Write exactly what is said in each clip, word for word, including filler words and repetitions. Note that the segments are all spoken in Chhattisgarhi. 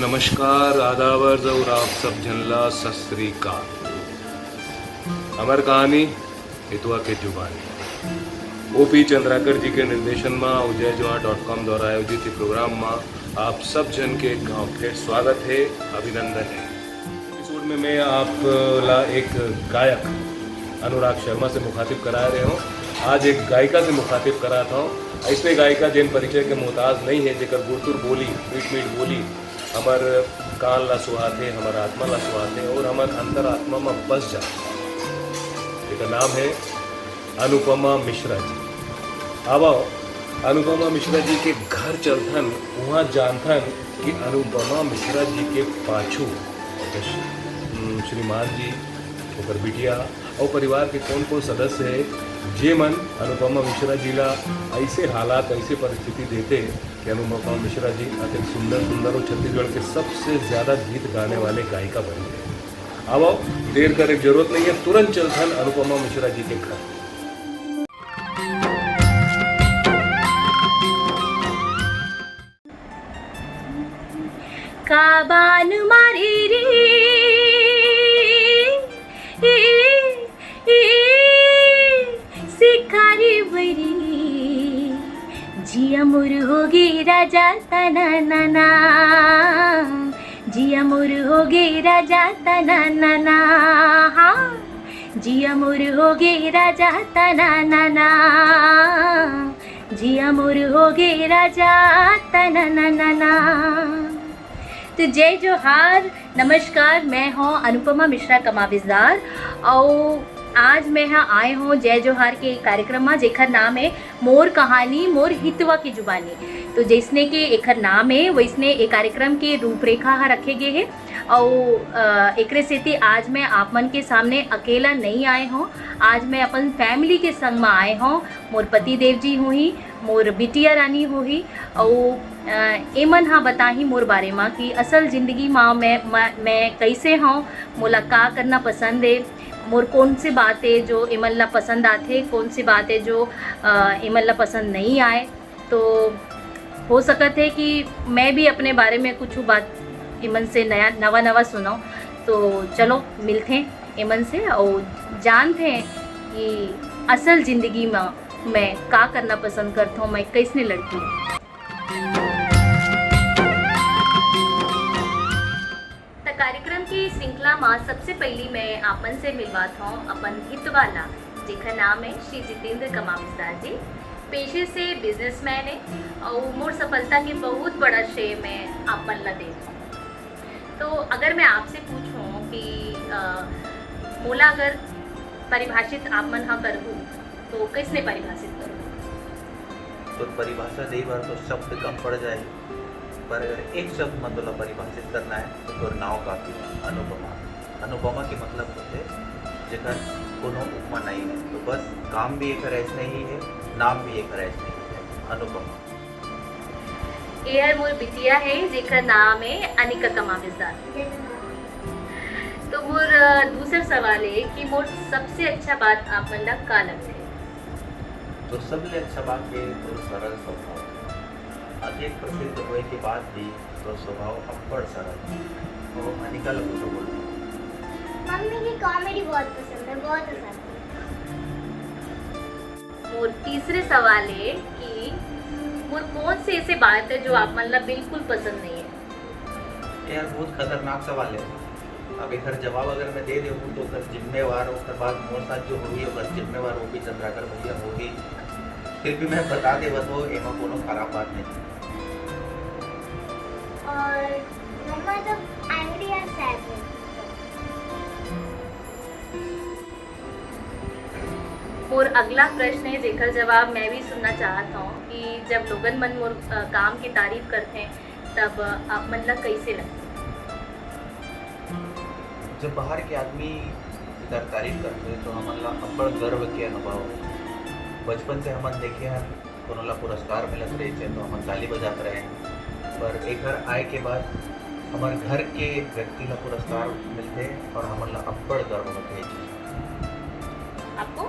नमस्कार, आदाब अर्ज अउ आप सब झन ला सत श्री अकाल। हमर कहानी हितवा के जुबानी। ओपी चंद्राकर जी के निर्देशन मा अउ जय जोहार डॉट कॉम द्वारा आयोजित ये प्रोग्राम मा आप सब झन के एक घाव फेर स्वागत हे, अभिनंदन हे। एपिसोड में मैं आप ला एक गायक अनुराग शर्मा से मुखातिब करा रहे हूँ। आज एक गायिका से मुखातिब करात हूँ। ऐसने गायिका जेन परिचय के मोहताज नहीं है, जेकर गुरतुर बोली, मीठ मीठ बोली हमर कान ला सुहाथे, हमर आत्मा ला सुहाथे और हमर अंतरात्मा में बस जाथे। एकर नाम है अनुपमा मिश्रा जी। आवो, अनुपमा मिश्रा जी के घर चलथन, उहाँ जानथन कि अनुपमा मिश्रा जी के पाछू ओकर श्री-, हम्म, श्रीमान जी, ओकर बिटिया और परिवार के कौन-कौन सदस्य है, जे मन अनुपमा मिश्रा जी ला ऐसे हालात, ऐसे परिस्थिति देते कि अनुपमा मिश्रा जी अतेक सुंदर, सुंदर और छत्तीसगढ़ के सबसे ज्यादा गीत गाने वाले गायिका बन गए। आवो, देर करे के जरूरत नहीं है, तुरंत चलथन अनुपमा मिश्रा जी के घर। काबान मारी रे, ए, ए, शिकारी बरी, जिया मोर होगे राजा तना नना, जिया मोर होगे राजा तना नना, हाँ, जिया मोर होगे राजा तना नना, जिया मोर होगे राजा तना नना। तो जय जोहार, नमस्कार, मैं हूँ अनुपमा मिश्रा कमाविजदार और आज मैं यहाँ आए हूँ जय जोहार के कार्यक्रम में, जेकर नाम है मोर कहानी मोर हितवा की जुबानी। तो जैसने के एकर नाम है, वैसने ए कार्यक्रम के रूपरेखा ह रखे गए है। और अ, एकरे सेती आज मैं आप मन के सामने अकेला नहीं आए हूँ, आज मैं अपन फैमिली के संग में आए हूँ। मोर पति देव जी होही, मोर बिटिया रानी होही, अउ अ, एमन ह बताही मोर बारे म कि असल जिंदगी म मैं, मैं, मैं कैसे हूँ, मोला का करना पसंद है, मोर कौन सी बात है जो एमन ला पसंद आथे, कौन सी बात है जो अ, एमन ला पसंद नहीं आए। तो हो सकत है कि मैं भी अपने बारे में कुछ बात एमन से नया, नवा नवा सुनाऊँ। तो चलो मिलते हैं एमन से और जानते हैं कि असल जिंदगी में मैं का करना पसंद करता हूँ, मैं कैसने लड़की हूँ। त कार्यक्रम की श्रृंखला में सबसे पहली मैं आप मन से मिलवात हूँ अपन हितवा ला, जेकर नाम है श्री जितेंद्र कमाविजदार जी। पेशे से बिजनेसमैन है और मोर सफलता के बहुत बड़ा श्रेय मैं आप मन ला देत हूँ। तो अगर मैं आपसे पूछूं कि अ, मोला अगर परिभाषित आप मन हा करहू, तो कैसने परिभाषित करहू? तो परिभाषा दे बर तो शब्द कम पड़ जाए, पर अगर एक शब्द में तोला परिभाषित करना है तो तोर नाव काफी है, अनुपमा। अनुपमा के मतलब होते जेकर कोनो उपमा नहीं है। तो बस काम भी एकर ऐसने ही है, नाम भी एकर ऐसने ही है, अनुपमा। एहर मोर बिटिया है, जेकर नाम है अनिका कमाविजदार। तो मोर, अ, दूसर सवाल है कि मोर सबसे अच्छा बात आप मन ला का लगथे? तो सबले अच्छा बात ये तोर सरल स्वभाव। अतेक प्रसिद्ध होए के बाद भी तोर स्वभाव अब्बड़ सरल है। तो अनिका ला कुछ बोल। मम्मी की कॉमेडी बहुत पसंद है, बहुत हंसाती है। मोर तीसरे सवाल है कि मोर कौन से ऐसे बात है जो आप मन ला बिल्कुल पसंद नहीं है? यार, बहुत खतरनाक सवाल है। अब एकर जवाब अगर मैं दे देहूँ तो ओकर जिम्मेवार, ओकर बाद मोर साथ जो होही ओकर जिम्मेवार ओपी चंद्राकर भैया होही। फिर भी मैं बता देवत हो, एमा कोनो खराब बात नहीं। और मम्मा जब एंग्री या सैड हो। मोर अगला प्रश्न है, जेकर जवाब मैं भी सुनना चाहत हूँ कि जब लोगन मन मोर, अ, काम की तारीफ करथे, तब आप मन ला कैसे लगथे? जब बाहर के आदमी एकर तारीफ करथे, तो हमन ला अब्बड़ गर्व के अनुभव होथे। बचपन से हमन देखे हन, कोनो ला पुरस्कार मिलत रहिथे, तो हमन ताली बजात रहे। पर एकर आए के बाद हमर घर के व्यक्ति ला पुरस्कार मिलथे और हमन ला अब्बड़ गर्व होथे। आपको?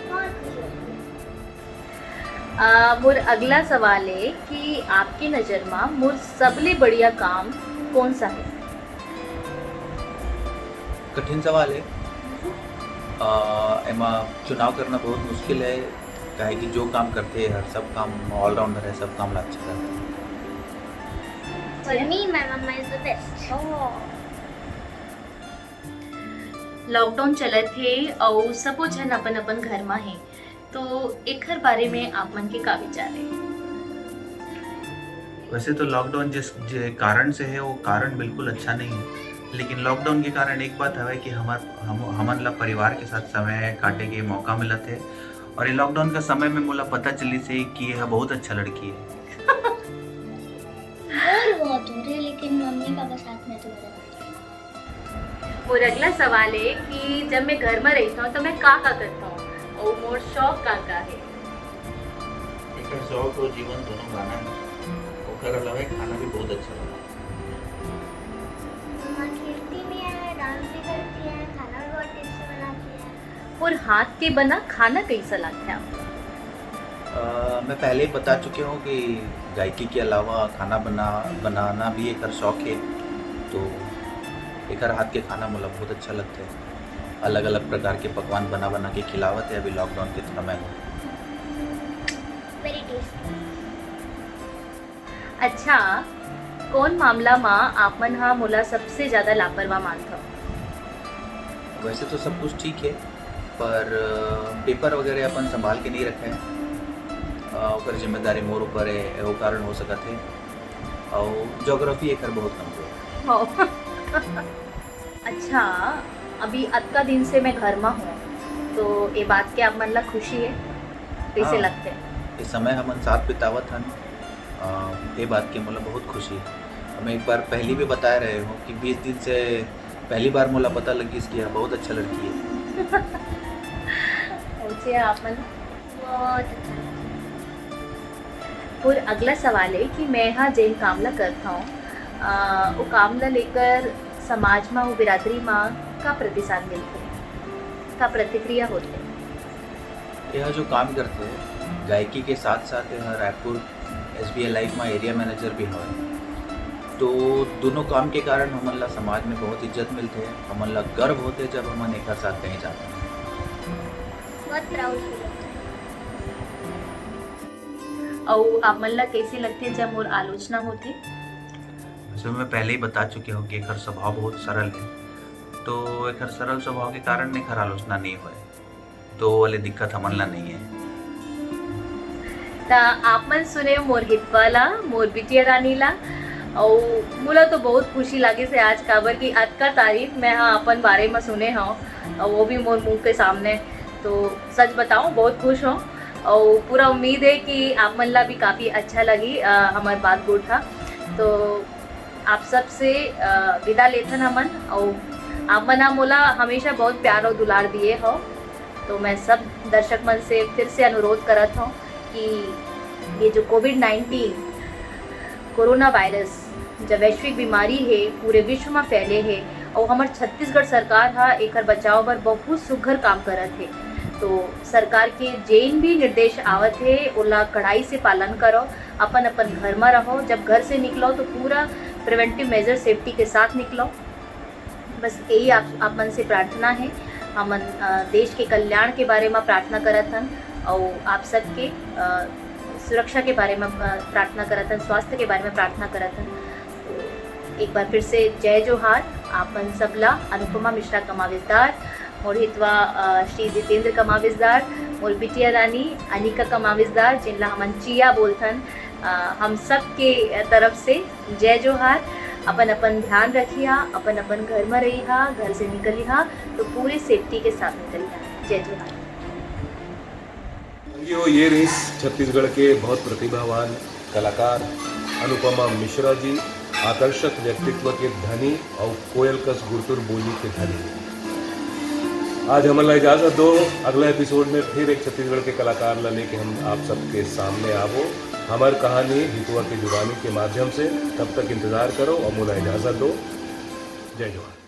बहुत खुशी होती है। आ, मोर अगला सवाल है कि आपकी नज़र में मोर सबले बढ़िया काम कौन सा है? कठिन सवाल है। आ, एमा चुनाव करना बहुत मुश्किल है, काहे कि जो काम करते हैं, हर सब काम ऑलराउंडर है, सब काम ला अच्छा करते हैं। For me, my mama is the best. Lockdown चलत हे अउ सबो झन अपन अपन घर मा हे, तो एखर बारे में आप मन के का विचार है? वैसे तो लॉकडाउन जिस जे कारण से है, वो कारण बिल्कुल अच्छा नहीं है, लेकिन लॉकडाउन के कारण एक बात हवे कि हमर हम हमन ला परिवार के साथ समय काटे के मौका मिलत है। और ये लॉकडाउन का समय में मोला पता चलिस हे कि यह बहुत अच्छा लड़की है। बोर बहुत हो रहे, लेकिन मम्मी पापा साथ में तो मदद करते हैं। मोर अगला सवाल है कि जब मैं घर में रहता हूँ तो मैं का का करता हूँ और मोर शौक का का है? एकर शौक और जीवन दोनों गाना है, ओकर अलावा खाना भी बहुत अच्छा बना। मम्मा खेलती भी है, डांस भी करती है, खाना भी बहुत टेस्टी बनाती है। और हाथ के बना खाना कैसा लगता है आपको? अ, मैं पहले ही बता चुके हूँ कि गायकी के अलावा खाना बना बनाना भी एकर शौक है, तो एकर हाथ के खाना मोला बहुत अच्छा लगता है। अलग अलग प्रकार के पकवान बना बना के खिलावत है अभी लॉकडाउन के समय में। Very tasty. अच्छा, कौन मामला मा आप मन हा मोला सबसे ज्यादा लापरवाह मानथव? वैसे तो सब कुछ ठीक है, पर अ, पेपर वगैरह अपन संभाल के नहीं रखे हैं। अ, ओकर जिम्मेदारी मोर ऊपर है, वो कारण हो सकत है। और ज्योग्राफी एकर बहुत कमजोर है। हो। अच्छा, अभी अतका दिन से मैं घर मा हूँ, तो ये बात के आप मन ला खुशी है? कैसे हाँ। लगते हैं? इस समय हमन साथ बितावत हन, अ, ये बात के मोला बहुत खुशी है। मैं एक बार पहली भी बता रहे हूँ कि बीस दिन से पहली बार मोला पता लग गई कि यह बहुत अच्छा लड़की है। पहुँचे आप मन। बहुत अच्छा लगा। और अगला सवाल है कि मैं हा जेन काम ला करता हूँ, अ, वो काम ला लेकर समाज मा, वो बिरादरी मा का प्रतिसाद मिलते, का प्रतिक्रिया होते? यह जो काम करते हैं गायकी के साथ साथ यह Raipur S B I life में एरिया मैनेजर भी हवे, तो दोनों काम के कारण हमन ला समाज में बहुत इज्जत मिलते हैं। हमन ला गर्व होते जब हमन एक साथ कहीं जाते हैं। बहुत प्राउड फील होता है। और आप मन ला कैसे लगते जब मोर आलोचना होते? वैसे मैं पहले ही बता चुके हूँ कि एकर स्वभाव बहुत सरल है, तो एकर सरल स्वभाव के कारण एकर आलोचना नहीं होए, तो वो वाली दिक्कत हमन ला नहीं है। त आप मन सुने मोर हितवा ला, मोर बिटिया रानी ला, और मोला तो बहुत खुशी लागे से आज, काबर कि अतका तारीफ मैं हा अपन बारे में सुने हूँ, और वो भी मोर मुंह के सामने। तो सच बताऊँ, बहुत खुश हूँ, और पूरा उम्मीद है कि आप मन ला भी काफ़ी अच्छा लगी, अ, हमार बात गोठा। तो आप सबसे, अ, विदा लेथन हमन, और आप मन हा मोला हमेशा बहुत प्यार और दुलार दिए हो। तो मैं सब दर्शक मन से फिर से अनुरोध करत हूँ कि ये जो कोविड नाइन्टीन कोरोना वायरस जब वैश्विक बीमारी है, पूरे विश्व में फैले है, और हमर छत्तीसगढ़ सरकार हा एकर बचाव बर बहुत सुघर काम करत है। तो सरकार के जेन भी निर्देश आवत है, ओला कड़ाई से पालन करो, अपन अपन घर में रहो। जब घर से निकलो तो पूरा प्रिवेंटिव मेजर सेफ्टी के साथ निकलो। बस यही आप आप मन से प्रार्थना है। हमन, अ, देश के कल्याण के बारे में प्रार्थना करत हन, और आप सबके, अ, सुरक्षा के बारे में, अ, प्रार्थना करत हन, स्वास्थ्य के बारे में प्रार्थना करत हन। तो एक बार फिर से जय जोहार। आप मन सबला अनुपमा मिश्रा कमाविसदार, मोर हितवा, अ, श्री जितेंद्र कमाविसदार, मोर बिटिया रानी अनिका कमाविसदार, जिनला हमन चिया बोलथन, अ, हम सब के तरफ से जय जोहार। अपन अपन ध्यान रखिहा, अपन अपन घर में रहिहा, घर से निकलिहा तो पूरे सेफ्टी के साथ निकलिहा। जय जोहार। संगियो, ये रहिस छत्तीसगढ़ के बहुत प्रतिभावान कलाकार अनुपमा मिश्रा जी, आकर्षक व्यक्तित्व के धनी और कोयल कस गुरतुर बोली के धनी। आज हमन ला इजाजत दो, अगला एपिसोड में फिर एक छत्तीसगढ़ के कलाकार ला लेके हम आप सबके सामने आबो। हमर कहानी हितवा के जुबानी के माध्यम से, तब तक इंतजार करो और मोला इजाजत दो। जय जोहार।